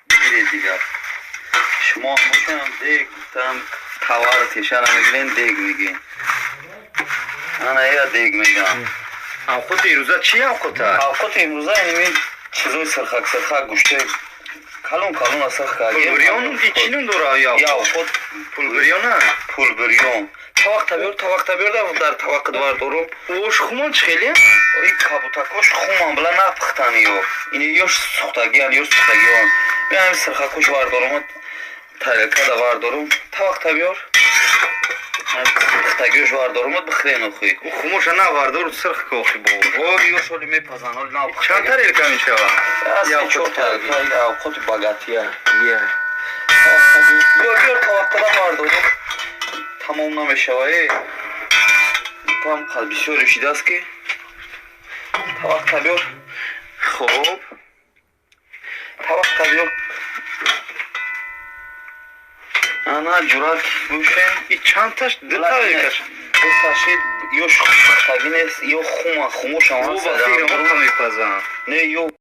Бигиред дигар. Шумо ҳам дег гуфтам, таварро теша намегирен, дег мегӯен. Ана я дег мегӯям. Авқоти имрӯза чӣ авқота? Авқоти имрӯза иними чизои сирхак сирхак, гӯштои калон калона сирх кардем. Пулбирён чӣ ном дора? Авқот пулбирёна? Пулбирён. Тавақта биёр, тавақта биёр, дар таваққат вардорум. Ош хумон чӣ хеле? И кабутакош хуман, била напухтан ё. Ини ё сухтагиан, ё сухтагиан. Мен ҳамин сирхакош вардорум, тарелкада вардорум. Тавақта биёр. Пухтагиёш вардорум, бихӯрен охи. Хумоша на вардор, сирх ки охи бо. О, ёш оли мепазан, оли на. Чанд тарелка мешавад? Чор тарелка, авқоти богатия. Биёр, биёр, тавақтада вардорум. Тамом намешава, э. Там бисёр шидааст ки. Тавақта биёр. Хоб. Тавақта биёр. Ана ҷурат бушем. И чандташ? Ду тарелкаш. Дуташи ё пухтагӣ нест, ё хума, хумошам ҳаст. Мепазам. Не, ё.